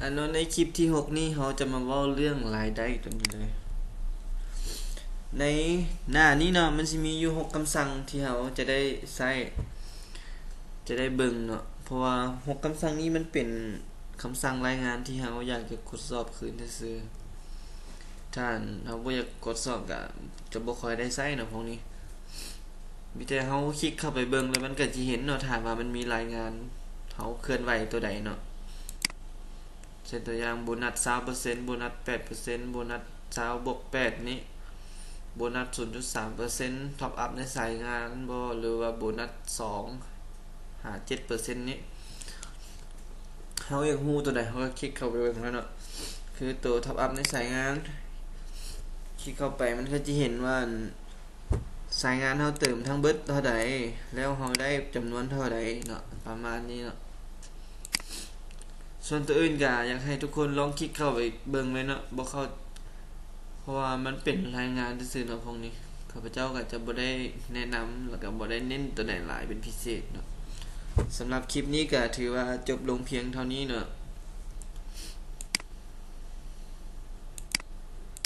ອັນເນາະ ໃນຄລິບທີຫົກນີ້ ເຮົາຈະມາເວົ້າເລື່ອງລາຍໄດ້ຕົວນີ້ເລີຍ. ໃນໜ້ານີ້ເນາະ ມັນຊິມີຢູ່ຫົກຄຳສັ່ງທີ່ເຮົາຈະໄດ້ໃຊ້ ຈະໄດ້ເບິ່ງເນາະ ເພາະວ່າຫົກຄຳສັ່ງນີ້ມັນເປັນຄຳສັ່ງລາຍງານທີ່ເຮົາຢາກຈະກວດສອບຄືນຊື່ໆ. ຖ້າເຮົາບໍ່ຢາກກວດສອບກະຈະບໍ່ຄ່ອຍໄດ້ໃຊ້ເນາະພວກນີ້. ມີແຕ່ເຮົາຄລິກເຂົ້າໄປເບິ່ງ ແລ້ວມັນກະຊິເຫັນເນາະ ຖ້າວ່າມັນມີລາຍງານເຮົາເຄື່ອນໄຫວຕົວໃດເນາະ. ເຊັ່ນຕົວຢ່າງ ໂບນັດຊາວເປີເຊັນ ໂບນັດແປດເປີເຊັນ ໂບນັດຊາວບວກແປດນີ້ ໂບນັດສູນຈຸດສາມເປີເຊັນ ທັອບອັບໃນສາຍງານບໍ ຫຼືວ່າໂບນັດສອງ ຫາເຈັດເປີເຊັນນີ້ ເຮົາຢາກຮູ້ຕົວໃດ ເຮົາກະຄລິກເຂົ້າໄປເບິ່ງເລີຍເນາະ. ຄືໂຕທັອບອັບໃນສາຍງານ ຄລິກເຂົ້າໄປ ມັນກະຊິເຫັນວ່າ ສາຍງານເຮົາເຕີມທັງເບິດເທົ່າໃດ ແລ້ວເຮົາໄດ້ຈຳນວນເທົ່າໃດເນາະ ປະມານນີ້ເນາະ. ສ່ວນຕົວອື່ນກະຢາກໃຫ້ທຸກຄົນລອງຄລິກເຂົ້າໄປເບິ່ງເລີຍເນາະ ບໍ່ເຂົ້າ ເພາະວ່າມັນເປັນລາຍງານຊື່ໆເນາະ ພວກນີ້ ຂ້າພະເຈົ້າກະຈະບໍ່ໄດ້ແນະນຳ ແລ້ວກະບໍ່ໄດ້ເນັ້ນຕົວໃດຫຼາຍເປັນພິເສດເນາະ. ສຳລັບຄລິບນີ້ກະຖືວ່າຈົບລົງພຽງເທົ່ານີ້ເນາະ.